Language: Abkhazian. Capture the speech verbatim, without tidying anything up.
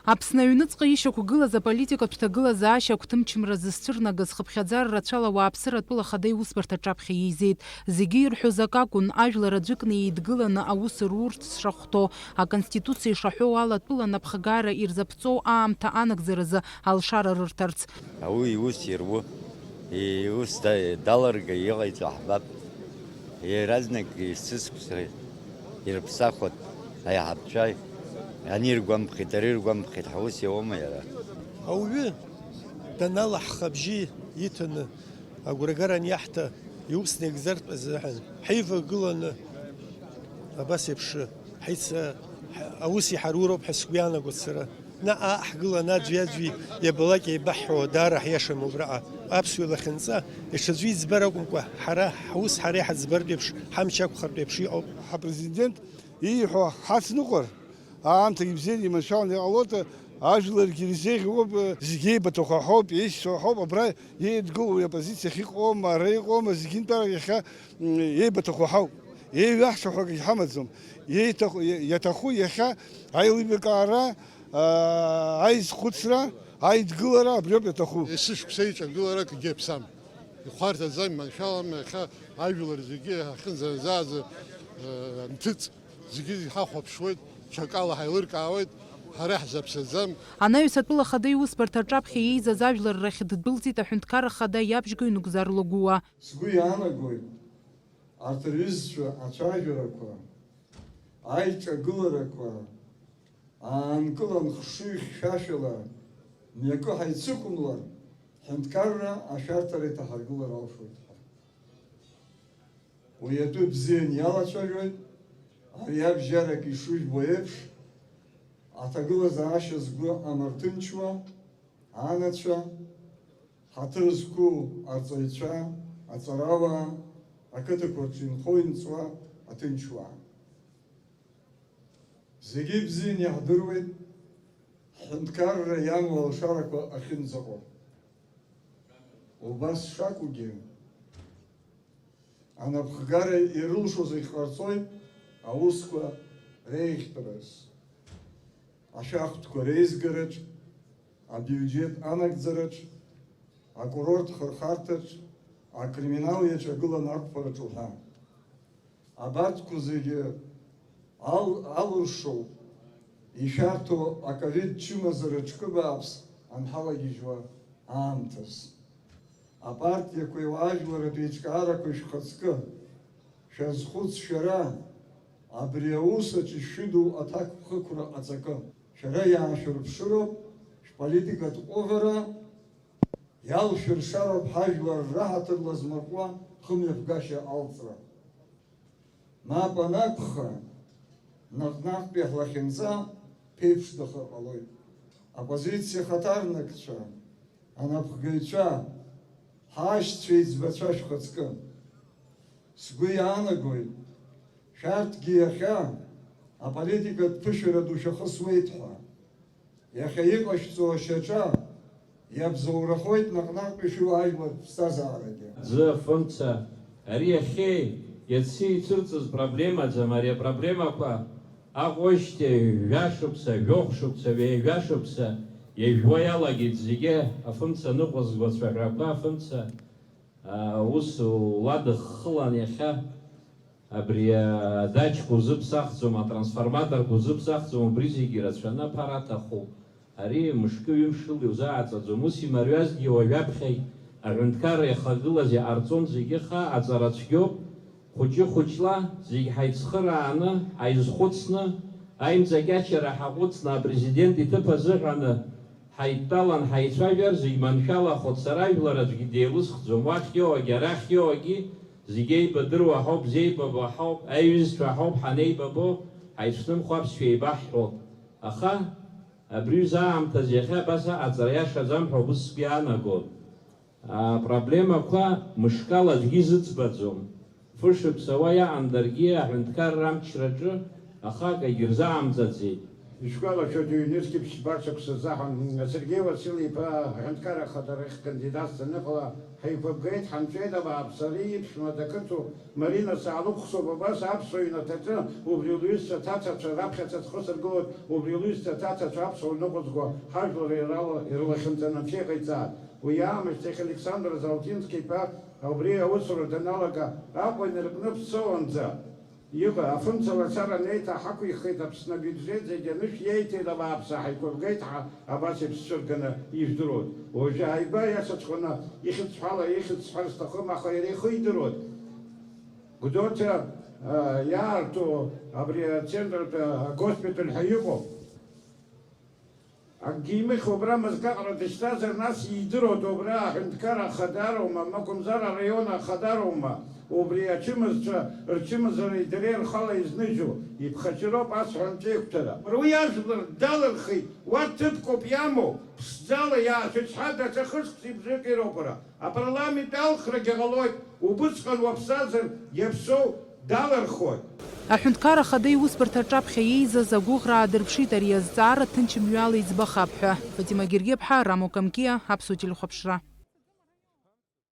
Аԥсны аҩныҵҟа ишьақәгылаз аполитикатә ҭагылазаашьа агәҭымчымра зызцәырнагаз хыԥхьаӡара рацәала ауааԥсыра атәыла ахада иусбарҭа аҿаԥхьа еизеит. Зегьы ирҳәоз акы акәын, ажәлар аӡәыкны еидгыланы аус рурц шахәҭоу, Аконституциа ишаҳәоу ала атәыла анапхгара ирзаԥҵоу аамҭа анагӡаразы алшара рырҭарц. Ауи иус иру, иус да-, далырга иҟаиҵо ҳбап. Иаразнак исыскәсра ирыԥсахуан аиҳабцәа, ани иргәамԥхеит, ари иргәамԥхеит ҳәа ус иауама иара? Ауаҩы даналаҳха абжьы иҭаны, агәрагара аниаҳҭа, иусны иагӡартә азыҳәан ҳаивагыланы абас еиԥш ҳаица-, ҳ-, аус иҳаруроуп ҳәа сгәы иаанагоит сара. Наҟ-ааҟ ҳгыланы аӡәи-аӡәи иабалак еибаҳҳәауа даара ҳиашам убраҟа. Аԥсуа илахьынҵа, иҽаӡәы иӡбар акәымкәа, ҳара ҳус ҳара иҳаӡбартә еиԥш, ҳамч ақәхартә еиԥш иҟоуп. Ҳапрезидент ииҳәо ҳацныҟәар, аамҭагьы бзианы иманшәаланы иҟалоит, ажәларгьы ирзеиӷьуп, зегьы еибаҭаху ҳауп, еишьцәа ҳауп, абра еидгылоу уи апозициа ахьыҟоума, ара иҟоума, зегьынтәарак иахьа, м, еибаҭаху ҳауп. Еиҩаҳшьо ҳәа акгьы ҳамаӡам. Еиҭаху, иа-, иаҭаху иахьа аилибакаара, аа, аизхәыцра, аидгылара абриоуп иаҭаху. Есышықәса иҿагылара акгьы аԥсам. Ихәарҭаӡам, иманшәалам, иахьа ажәлар зегьы ҳахьынӡазааз, э, анҭыҵ, зегьы иҳахәаԥшуеит, ҽакала ҳаилыркаауеит, ҳара ҳзаԥсаӡам. Анаҩс атәыла ахада иусбарҭа аҿаԥхьа еизаз ажәлар рахь ддәылҵит аҳәынҭқарра ахада иабжьгаҩ Нугзар Лагәуа. Сгәы иаанагоит, арҭ рҩызцәа ацәажәарақәа, аиҿагыларақәа аанкылан хшыҩ-хьшәашәала мҩакы ҳаицықәымлар, ҳҳәынҭқарра ашәарҭара иҭаҳаргылар алшоит ҳәа. Уи атәы бзиан иалацәажәоит, ари абжьарак ишыжәбо еиԥш, аҭагылазаашьа згәы амырҭынчуа, анацәа, ҳаҭыр зқәу арҵаҩцәа, аҵарауаа, ақыҭақәа рҿы инхо-инҵуа аҭынчуаа. Зегьы ибзианы иаҳдыруеит ҳҳәынҭқарра иамоу алшарақәа ахьынӡаҟоу. Убас шакәугьы, анапхгара ирылшо зегь ҟарҵоит аусқәа реиӷьтәраз, ашәахтәқәа реизгараҿ, абиуџьет анагӡараҿ, акурорт хырхарҭаҿ, акриминал иаҿагыланы ақәԥараҿ уҳәа. Абарҭқәа зегьы ал-, алыршоуп ишәарҭоу аковид чымазара ҽкы бааԥс анҳалагьежьуа аамҭаз. Апартиақәеи уаажәларратә еиҿкаарақәеи шәхаҵкы, шәазхәыц шәара, абри аус аҿы ишәыду аҭакԥхықәра аҵакы. Шәара иаашәырԥшыроуп шәполитикатә ҟәыӷара, иалшәыршароуп ҳажәлар раҳаҭыр лазмырҟәуа хымҩаԥгашьа алҵра. Мап анакәха, наҟ-наҟтәи ҳлахьынҵа ԥеиԥшдахар ҟалоит. Аоппозициа ахаҭарнакцәа, анапхгаҩцәа, ҳашьцәа еиҵбацәа шәхаҵкы. Сгәы иаанагоит, шәарҭгьы иахьа аполитикатә ԥышәара ду шәахысуеит ҳәа. Иахьа иҟашәҵо ашьаҿа иабзоурахоит наҟ-наҟтәи шәыуаажәлар ԥсҭазаарагьы. Ӡы, афымца, ари иахьеи иаци ицәырҵыз проблемаӡам, ари апроблемақәа аҟоижьҭеи жәашықәса, жәохә шықәса, ҩажәа шықәса иажәуа иалагеит зегьы, афымца ныҟәызго ацәаҳәақәа, афымца, аа, ус ула дыххылан иахьа. Абри адаҷқәа узыԥсахӡом, атрансформаторқәа узыԥсахӡом, убри зегьы ирацәаны аԥара аҭахуп. Ари мышкы-ҩымшыла иузааҵаӡом. Ус имариазгьы уажәаԥхьагь аҳәынҭқарра иахагылаз иҟарҵон зегьы, аха аҵара цәгьоуп. Хәыҷы-хәыҷла зегь ҳаицхырааны, ҳаизхәыцны, аимҵакьачара ҳаҟәыҵны, апрезидент иҭыԥ азыҳәаны, ҳаидтәалан ҳаицәажәар, зегь маншәалахоит, сара жәлар аӡәгьы деилысхӡом, уахь иоуагьы, арахь иоуагьы, зегь еибадыруа ҳауп, зеибабо ҳауп, аиҩызцәа ҳауп ҳанеибабо, ҳаицәнымхо аԥсшәа еибаҳҳәоит. Аха абри ҩыза аамҭазы иахьа абас аҟаҵара иашаӡам ҳәа убыс сгәы иаанагоит. Апроблемақәа мышкала аӡәгьы изыӡбаӡом. Фышықәса уа иаҟан даргьы аҳәынҭқарра амчраҿы, аха акагьы рзаамҵаӡеит. Ишәгәалашәоит, ҩнызқьи ԥшьба шықәса азы ҳәа Сергеи Васил-иԥа Аҳәынҭқарра Ахадара ахь кандидатс даныҟала, ҳаиқәыбгеит, ҳанҵәеит абааԥс, ари иԥшәма дақыҭоу Марина саалықәхсоуп, абас аԥсуа ҩнаҭаҿы убри лҩызцәа аҭацацәа раԥхьаӡа схы сыргылоит, убри лҩызцәа аҭацацәа аԥсуа ныҟәызго ҳажәлар ирала-, ирлахьынҵаны анцәа иҟаиҵааит. Уи аамышьҭахь Александр Залтински-иԥа убри аусура даналага Аҟәа инаркны Ԥсоуанӡа иҟа-, афымцалашара анеиҭа ҳақәиххеит Аԥсны абиуџьет зегьы анышә иеиҭеит абааԥсы, ҳаиқәыргеит ҳәа абас иԥсцәырганы ижәдыруеит. Уажәы ааигәа иашаҵәҟьаны ихьӡ ҳәала ихьӡ сҳәар сҭахым, аха иара ихы идыруеит. Гәдоуҭа, а, иаарту абри ацентртә, а, агоспиталь ҳәа иҟоуп. Акгьы имыхьуа убра мызкы аҟара дышьҭазар, нас идыруада убра аҳәынҭқарра ахадароума, макәымзар араион ахадароума, убри ачымазцәа рчымазареи дареи рхала изныжьу, иԥхаҷыроуп ас ҳәа анцәа иқәҭара. Уи ажәлар далырхит, уа ҭыԥкоуп иамоу, ԥшӡала иаацәыцәҳа даҽа хышықәсеи бжаки роуп ара. Апарламент алхрагьы ҟалоит, убысҟан уаԥсазар, иаԥсоу далырхуеит. Аҳәынҭқар ахада иусбарҭа аҿаԥхьа иеизаз агәыӷра аадырԥшит ари азҵаара ҭынч мҩала иӡбахап ҳәа. Фатима Гергиаԥҳа, Рамо Камкиа, Аԥсуа телехәаԥшра.